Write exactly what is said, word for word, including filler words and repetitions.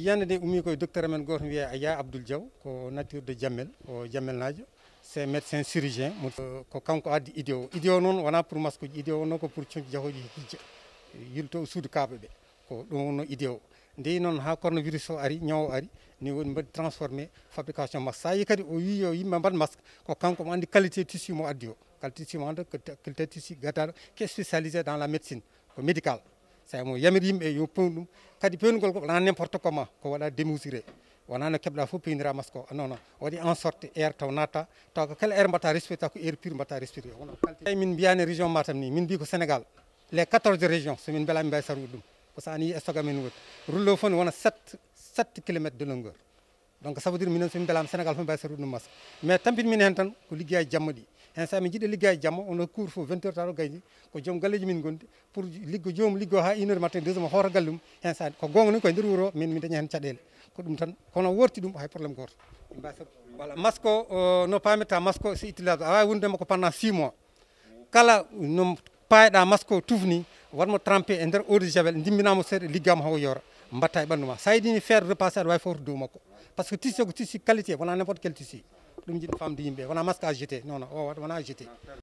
Ñande nde ummi koye docteur amen goto wiyee Aya Abdoul Diaw, ko nature de Jammel, o Jammelnaajo, c'est médecin chirurgien. Mo ko kanko addi idée o. Idée o noon wona pour masque uji, idée o noon ko pour conci jahooji hijja, yilto suudu kaaɓe ɓe. Ko ɗum wonno idée o. Nde noon ha coronavirus o ari, ñaw o ari, ni woni mbaɗi transformé fabrication masque. Sa yi kadi o wi yo yimɓe mbaɗ masque, ko kanko mo andi qualité tissu mo addi o. Qualité tissu mo anda ko qualité tissu gaddaɗo, qui est spécialisé dans la médecine, ko médical. Sa mo yamir yimɓe yo pewn ɗum. Kadi pewnugol ko wona n'importe comment, ko waɗa démesuré. Wona no keɓɗa fof pewnira masque o. Non, non. O waɗi en sorte air taw natta, taw ko kala air mbatta respecta, ko air pur mbatta respecté. Wona qualité. Min mbiyani région Matam ni, min mbi ko Sénégal. Les quatorze régions, so min mbela min mbawi sarwude ɗum. Ko sa ni stock amen woni. Rouleau fof ne wona sept, sept kilomètres de longueur. Donc ça veut dire minen so min mbelama Sénégal fof mbawi sarwude ɗum masque. Mais tampin min hen tan ko liggeyaaji jamma ɗi. Hen sa min jiɗi liggeyaaji jamma, on a cours fof vingt heures tato gayni, ko joom galleji min gondi, pour liggo joom liggo ha une heure matin, deux heures hoto galle mum. Hen sa ko gonga ni koye nder wuuro min min daña hen caɗele. Ko ɗum tan, kono worti ɗum hay problème goto. Voilà, masque o, no pamirta masque o, c'est utilisable. A wawi wonde makko pendant six mois. Kala no payɗa masque o tufni, watmo trempé e nder eau de javel, ndimbinamo seeɗa, liggama hawo yora, mbatta e ɓandu ma. Sa yiɗini faire repasser, aɗa wawi fawtude dow makko. Par ce que tissu ko tissu qualité, wona n'importe quel tissu. Ɗum jiɗi famde yimɓe, wona masque à jeter, non, non, o wona à jeter.